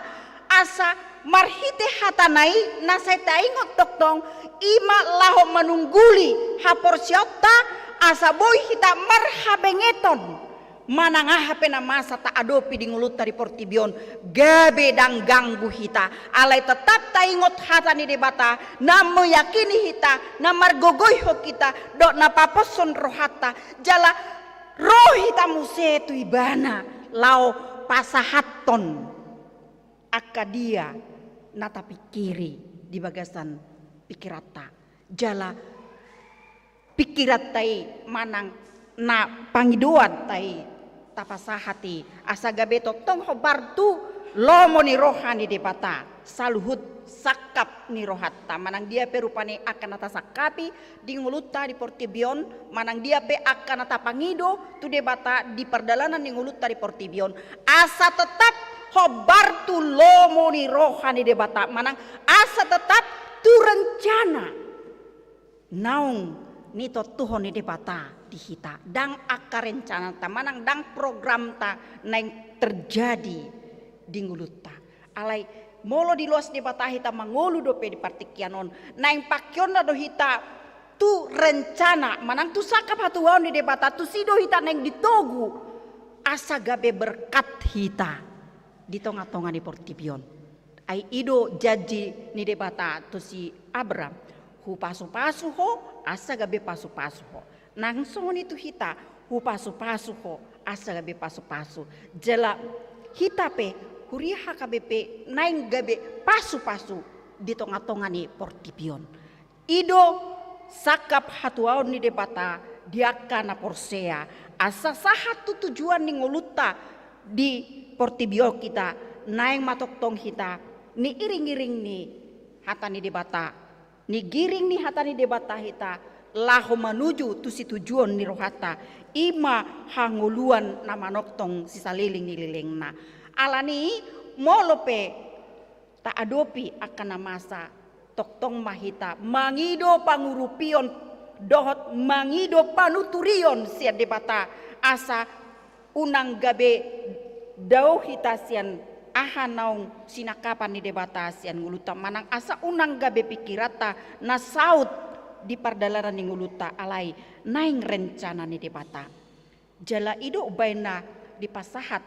asa marhite hatana i na sai taingot tongtong, i ma laho manungguli haporseaonta, asa boi hita marhabengeton manang aha pe na masa taadopi di ngolunta di portibi on, gabe ndang ganggu hita. Alai tetap taingot hata ni Debata, na meyakini hita, na margogoihon hita, dohot na paposhon rohanta, jala ro hita muse tu Ibana, laho pasahathon angka dia na tapingkiri di bagasan pingkiranta. Jala pingkiranta i manang na pangidoanta i tapasahat i, asa gabe tongtong hombar tu lomo ni roha ni Debata saluhut sangkap ni rohanta, manang dia pe rupani angka na tasangkapi di ngolunta di portibi on, manang dia pe angka na tapangido tu Debata di pardalanan ni ngolunta di portibi on, asa tetap hombar tu lomo ni roha ni Debata, manang asa tetap tu rencana naung nitontuhon ni Debata di hita. Ndang angka rencananta manang ndang programta naeng terjadi di ngolunta. Alai molo diloas Debata hita mangolu dope di partingkian on, naeng pangkeonna do hita tu rencana manang tu sangkap hatuaon ni Debata, tusi do hita naeng ditogu asa gabe berkat hita di tongatonga ni portibi on. Ai i do janji ni Debata tu si Abraham, hupasupasu ho asa gabe pasupasu ho. Nang songon i tu hita, hupasupasu ho asa gabe pasupasu. Jala hita pe, huria H K B P, naeng gabe pasupasu di tongatonga ni portibi on. I do sangkap hatuaon ni Debata di angka na porsea, asa sahat tu tujuan ni ngolunta di portibi on hita, naeng ma tongtong hita niiringiring ni hata ni Debata, nigiring ni hata ni Debata hita laho manuju tu situjuon ni rohanta, i ma hangoluan na manongtong sisaleleng ni lelengna. Alani i, molo pe taadopi angka na masa, tongtong ma hita mangido pangurupion dohot mangido panuturion sian Debata, asa unang gabe dao hita sian aha naung sinangkapan ni Debata sian ngolunta, manang asa unang gabe pingkiranta na saut di pardalanan ni ngolunta, alai naeng rencana ni Debata. Jala i do umbaen na dipasahat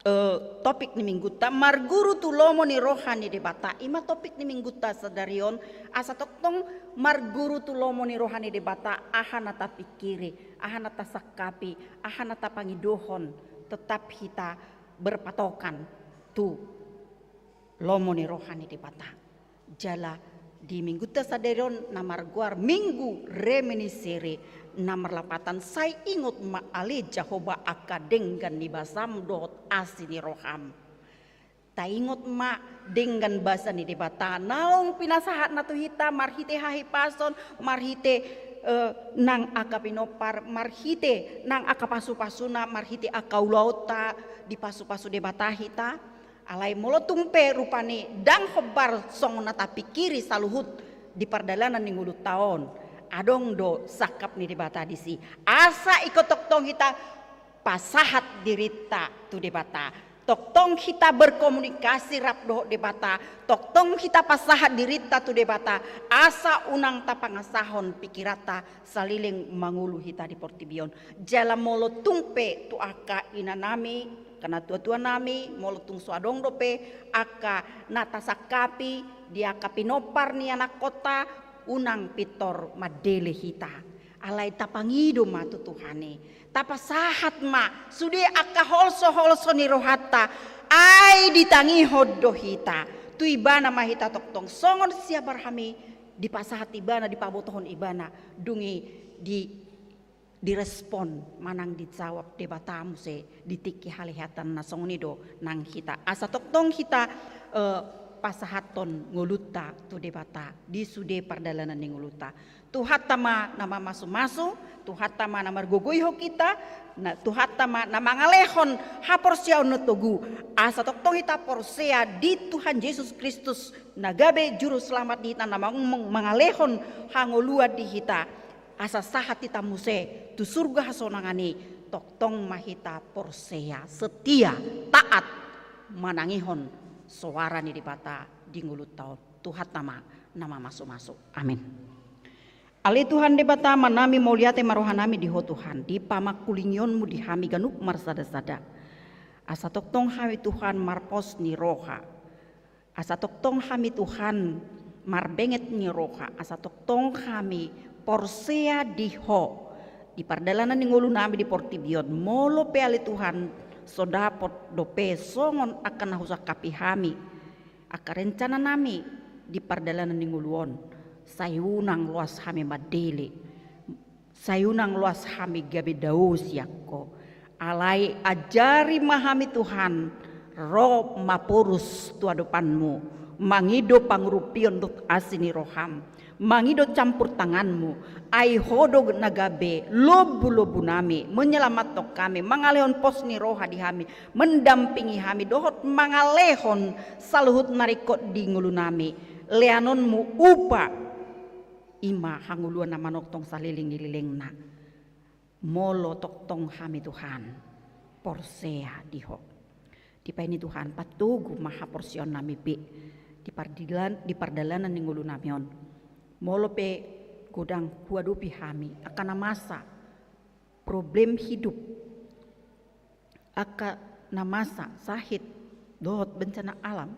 eh, topik ni minggunta, marguru tu lomo ni roha ni Debata. I ma topik ni minggunta sadari on, asa tongtong marguru tu lomo ni roha ni Debata, aha na tapingkiri, aha na tasangkapi, aha na tapangidohon, tetap hita berpatokan tu lomo ni roha ni Debata. Jala di minggunta sadari on na margoar Minggu Reminiscere, na marlapatan: Sai ingot ma ale Jahowa angka denggan ni basam dohot asi ni roham. Taingot ma denggan basa ni Debata naung pinasahatna tu hita marhite hahipason, marhite eh, nang angka pinompar, marhite nang angka pasupasuna, marhite angka ulaonta dipasupasu Debata hita. Alai molo tung pe rupani ndang hombar songon na tapingkiri saluhut di pardalanan ni ngolunta on, adong do sangkap ni Debata disi. Asa ingkon tongtong hita pasahat dirinta tu Debata. Tongtong hita berkomunikasi rap dohot Debata. Tongtong hita pasahat dirinta tu Debata. Asa unang tapangasahon pingkiranta saleleng mangolu hita di portibi on. Jala molo tung pe tu angka inanami, angka natuatuanami, molo tung so adong dope angka na tasangkapi di angka pinompar ni anakkonta, unang pintor mandele hita. Alai tapangido ma tu Tuhan i. Tapasahat ma sude angka holsoholso ni rohanta. Ai ditangihon do hita. Tu Ibana ma hita tongtong songon si Abraham i, dipasahat Ibana, dipabotohon Ibana, dung i di, direspon manang dijawab Debata muse di tingki halehatan. Na songon i do nang hita, asa tongtong hita eh, pasahathon ngolunta tu Debata di sude pardalanan ni ngolunta. Tuhanta ma na mamasumasu, Tuhanta ma na margogoihon hita, na, Tuhanta ma na mangalehon haporseaon na togu, asa tongtong hita porsea di Tuhan Jesus Kristus na gabe Juruselamat di hita, na mang-, mangalehon hangoluan di hita, asa sahat hita muse tu surga hasonangan i. Tongtong ma hita porsea, setia, taat, manangihon soara ni Debata di ngolunta on. Tuhanta ma na mamasumasu. Amin. Ale Tuhan Debata Amanami, mauliate ma rohanami di Ho Tuhan, di pamangkulingionmu di hami ganup marsadasada. Asa tongtong hami Tuhan marpos ni roha. Asa tongtong hami Tuhan marbenget ni roha. Asa tongtong hami porsea di Ho di pardalanan ni ngolunami di portibi on. Molo pe ale Tuhan so dapot dope songon angka na husangkapi hami, angka rencananami di pardalanan ni ngolu on, sai unang loas hami mandele, sai unang loas hami gabe dao sian Ho. Alai ajari ma hami Tuhan, ro maporus tu adopanmu, mangido pangurupion dohot asi ni roham, mangido campur tanganmu, ai Ho do na gabe lombulombunami, menyelamatkan kami, mangalehon pos ni roha di hami, mendampingi hami dohot mangalehon saluhut na ringkot di ngolunami. Leanonmu upa, i ma hangoluan na manongtong saleleng ni lelengna. Molo tongtong hami Tuhan porsea di Ho. Dibahen i Tuhan, patogu ma haporseaonnami be di pardilan-, di pardalanan ni ngolunami on. Molo pe godang huadopi hami angka na masa, problem hidup, angka na masa, sahit dohot bencana alam,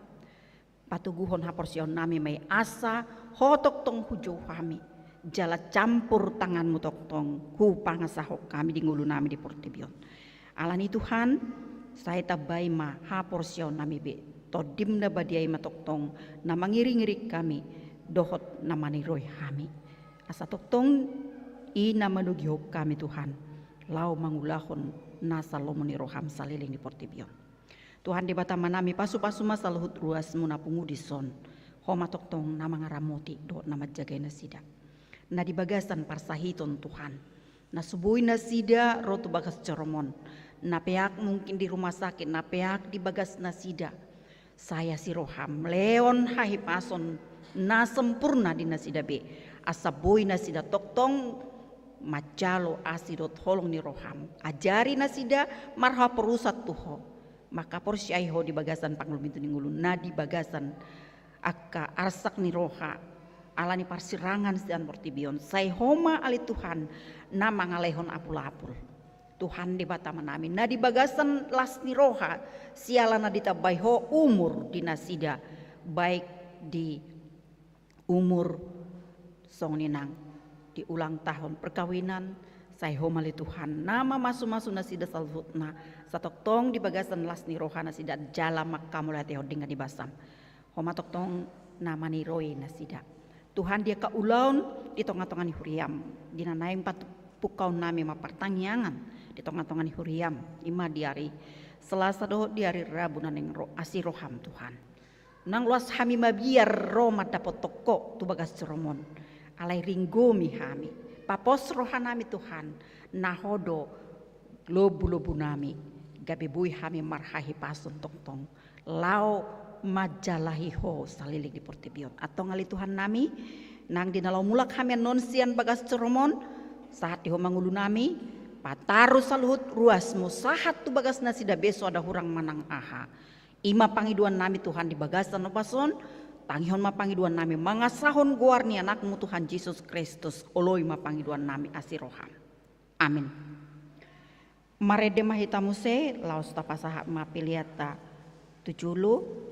patoguhon haporseaonnami ma i asa Ho tongtong hujou hami, jala campur tanganmu tongtong hupangasahon hami di ngolunami di portibi on. Alani Tuhan, sai tambai ma haporseaonnami be, Tondim na badia i ma tongtong na mangiringiring hami dohot na maniroi hami. Asa tongtong i na manogihon hami Tuhan, laho mangulahon nasa lomo ni roham saleleng ni portibi on. Tuhan Debata Amanami, pasupasu ma saluhut ruasmu na pungu dison. Ho ma tongtong na mangaramoti dohot na manjagai nasida na di bagasan parsahiton Tuhan. Na so boi nasida ro tu bagas joroM on, na peak mungkin di rumah sakit, na peak di bagas nasida. Sai asi roham lehon hahipason na sempurna di nasida be, asa boi nasida tongtong manjalo asi dohot holong ni roham. Ajari nasida marhaporusan tu Ho, mangkaporseai Ho di bagasan pangalumidon ni ngolu, na di bagasan angka arsak ni roha, ala ni parsirangan sian portibi on. Sai Ho ma ale Tuhan na mangalehon apulapul. Tuhan Debata Amanami, na di bagasan las ni roha, siala na ditambai Ho umur di nasida, baik di umur songon i nang di ulang tahun perkawinan, sai Ho ma ale Tuhan na mamasumasu nasida saluhutna, asa tongtong di bagasan las ni roha nasida jala mangkamauliatehon denggan ni basam. Ho ma tongtong na maniroi nasida. Tuhan, di angka ulaon di tongatonga ni huriaM, di na naeng patu-, pungkaonnami ma partangiangan di tongatonga ni huriaM, i ma di ari Selasa dohot di ari Rabu na naeng ro asi rohaM Tuhan. Unang loas hami mabiar ro mandapothon Ho tu bagas joroM on. Alai ringgomi hami, papos rohanami Tuhan, na Ho do lombulombunami, gabe boi hami marhahipason tongtong laho manjalahi Ho saleleng di portibi on. Antong ale Tuhannami, nang di na laho mulak hami annon sian bagas joroM on, sahat di Ho ma ngolunami, pataru saluhut ruasMu sahat tu bagas nasida be, so ada hurang manang aha. I ma pangidoannami Tuhan di bagasan ombas on, tangihon ma pangidoannami mangasahon goar ni AnakMu Tuhan Jesus Kristus, oloi ma pangidoannami asi rohaM. Amin. Marende ma hita muse, laos tapasahat ma peleanta tu jolo.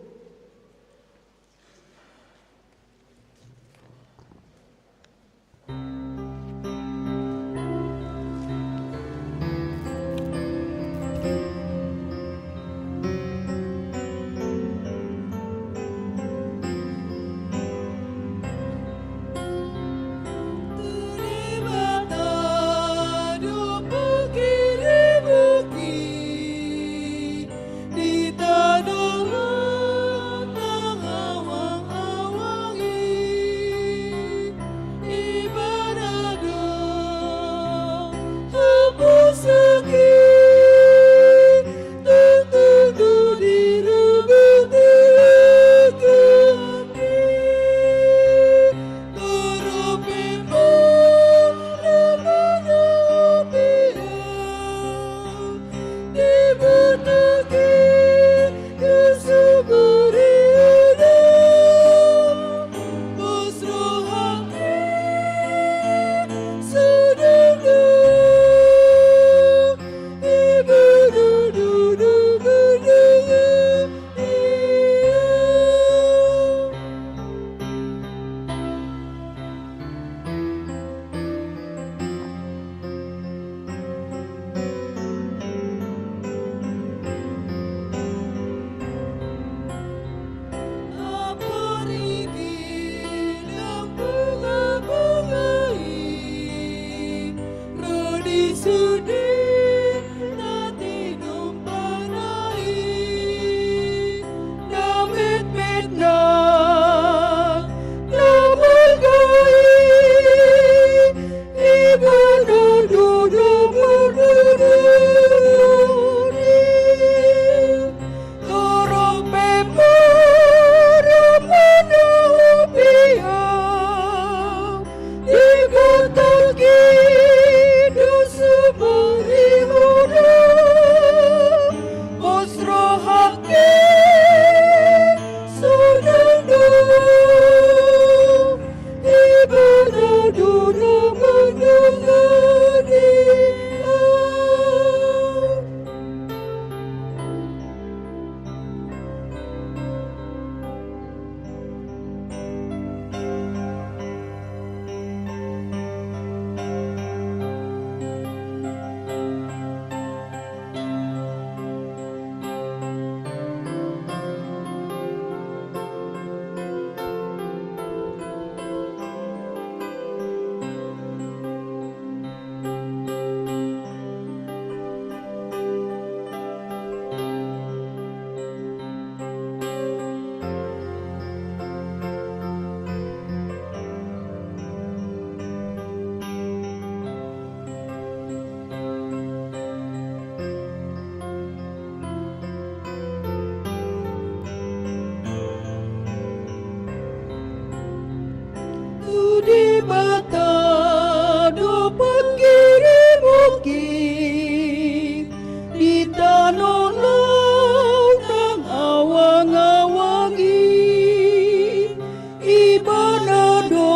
Nang awang-awang i, Ibana do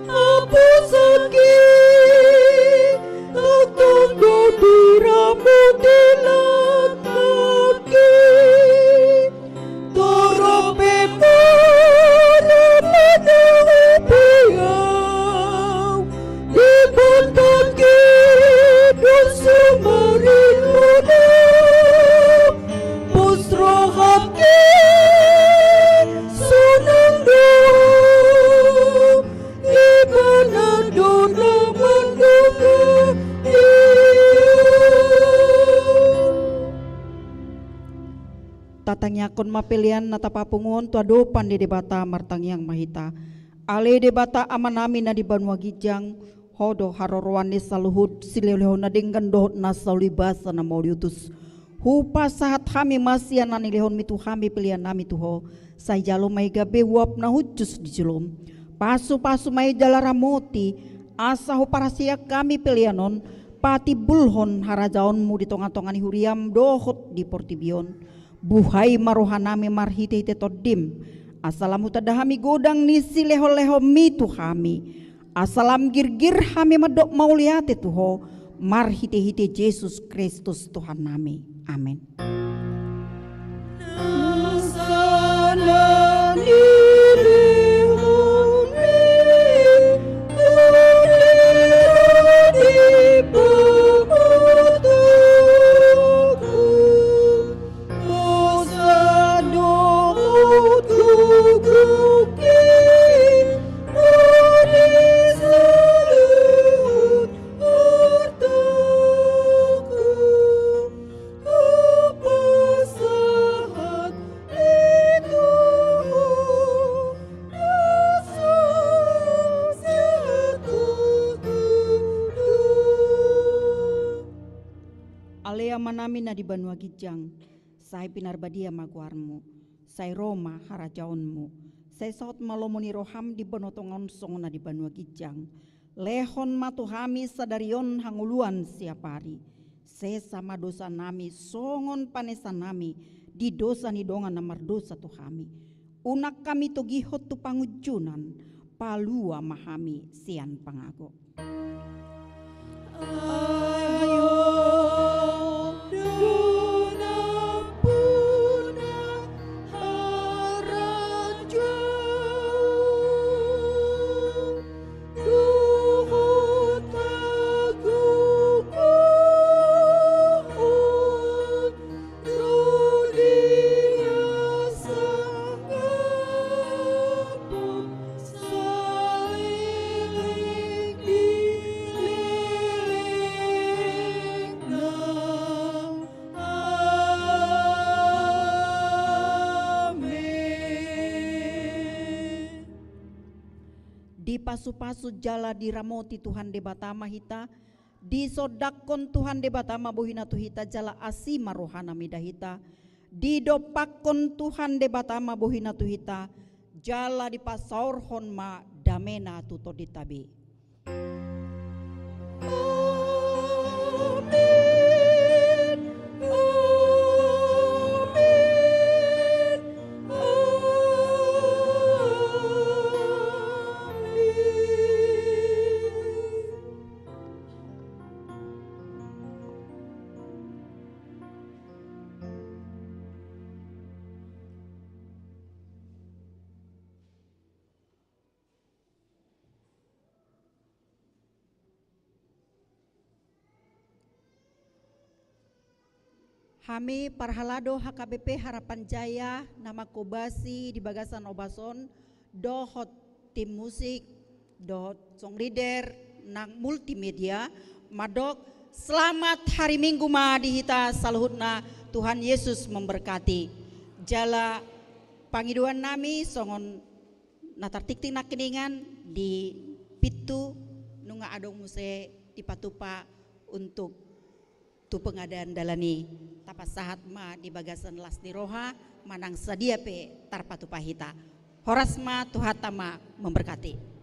haposan i, tongtong do diramoti langkangki. Torop pe mura ma na hupeop, di bondangki do sumarinmuna, pos rohangki sonang do, Ibana do na mandongani. Tatangiangkon ma pelean na tapapungu on tu adopan ni Debata. Martangiang ma hita. Ale Debata Amanami na di banua ginjang, Ho do haroroan ni saluhut silehon-lehon na denggan dohot na sauliuliu na mauliutus. Hupasahat hami ma sian na nilehonmi tu hami peleannami tu Ho. Sai jalo ma i gabe uap na hushus di jolom. Pasu-pasu ma i jala ramoti, asa huparhaseang hami pelean on patimbulhon harajaonmu di tonga-tonga ni huriam dohot di portibi on. Buhai ma rohanami marhite-hite Tondim, asa lam hutanda hami godang ni silehon-lehonmi tu hami, asa lam girgir hami mandok mauliate tu Ho, marhite-hite Jesus Kristus Tuhannami. Amen. Ale Amanami na di banua ginjang, sai pinarbadia ma goarmu, sai ro ma harajaonmu, sai saut ma lomo ni roham di banua tonga on songon na di banua ginjang. Lehon ma tu hami sadari on hangoluan siapari. Sesa ma dosanami songon panesanami di dosa ni dongan na mardosa tu hami. Unang hami togihon tu pangunjunan, palua ma hami sian pangago. Amen. Dipasu-pasu jala diramoti Tuhan Debata ma hita, disondangkon Tuhan Debata ma bohina tu hita jala asi ma rohana mida hita, didompakkon Tuhan Debata ma bohina tu hita, jala dipasaorhon ma damena tu tondinta be. Amen. Amen. Amen. Hami parhalado H K B P Harapan Jaya na mangkobasi di bagasan ombas on, dohot tim musik, dohot song leader, nang multimedia, mandok selamat hari Minggu ma di hita saluhutna, Tuhan Yesus memberkati. Jala pangidoannami songon na tartingting nangkiningan di pintu nunga adong muse dipatupa untuk tu pengadaan dalan i. Tapasahat ma di bagasan las ni roha manang sadia pe tarpatupa hita. Horas ma, Tuhanta ma memberkati.